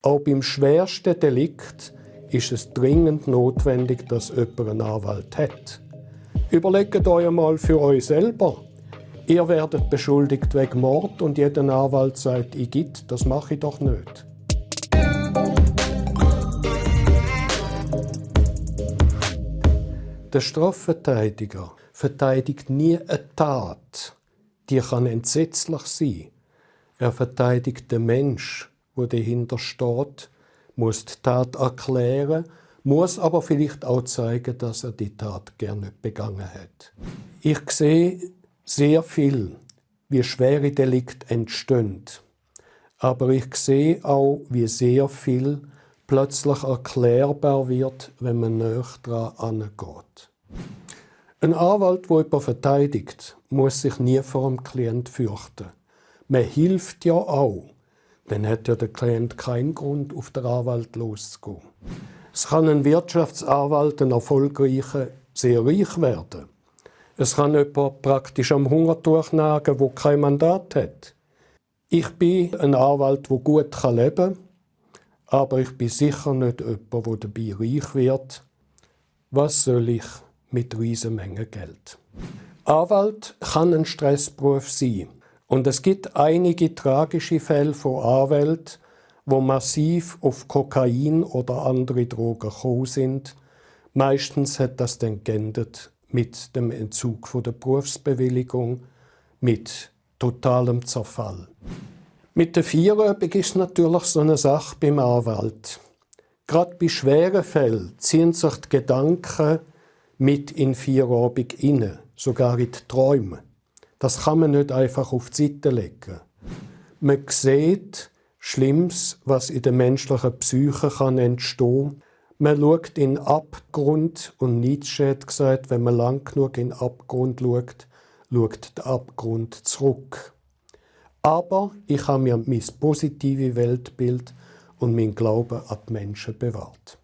Auch beim schwersten Delikt ist es dringend notwendig, dass jemand einen Anwalt hat. Überlegt euch einmal für euch selber. Ihr werdet beschuldigt wegen Mord und jeder Anwalt sagt, das mache ich doch nicht. Der Strafverteidiger verteidigt nie eine Tat, die kann entsetzlich sein. Er verteidigt den Mensch, der dahinter steht, muss die Tat erklären, muss aber vielleicht auch zeigen, dass er die Tat gerne nicht begangen hat. Ich sehe sehr viel, wie schwere Delikte entstehen. Aber ich sehe auch, wie sehr viel plötzlich erklärbar wird, wenn man näher daran angeht. Ein Anwalt, der jemanden verteidigt, muss sich nie vor dem Klient fürchten. Man hilft ja auch. Dann hat ja der Klient keinen Grund, auf den Anwalt loszugehen. Es kann ein Wirtschaftsanwalt, ein erfolgreicher, sehr reich werden. Es kann jemand praktisch am Hungertuch nagen, der kein Mandat hat. Ich bin ein Anwalt, der gut leben kann, aber ich bin sicher nicht jemand, der dabei reich wird. Was soll ich mit riesen Mengen Geld? Anwalt kann ein Stressberuf sein. Und es gibt einige tragische Fälle von Anwälten, die massiv auf Kokain oder andere Drogen gekommen sind. Meistens hat das dann geendet mit dem Entzug von der Berufsbewilligung, mit totalem Zerfall. Mit der Feierabend ist natürlich so eine Sache beim Anwalt. Gerade bei schweren Fällen ziehen sich die Gedanken mit in den Feierabend hinein, sogar in die Träume. Das kann man nicht einfach auf die Seite legen. Man sieht Schlimmes, was in der menschlichen Psyche entstehen kann. Man schaut in den Abgrund und Nietzsche hat gesagt, wenn man lang genug in den Abgrund schaut, schaut der Abgrund zurück. Aber ich habe mir mein positives Weltbild und mein Glauben an die Menschen bewahrt.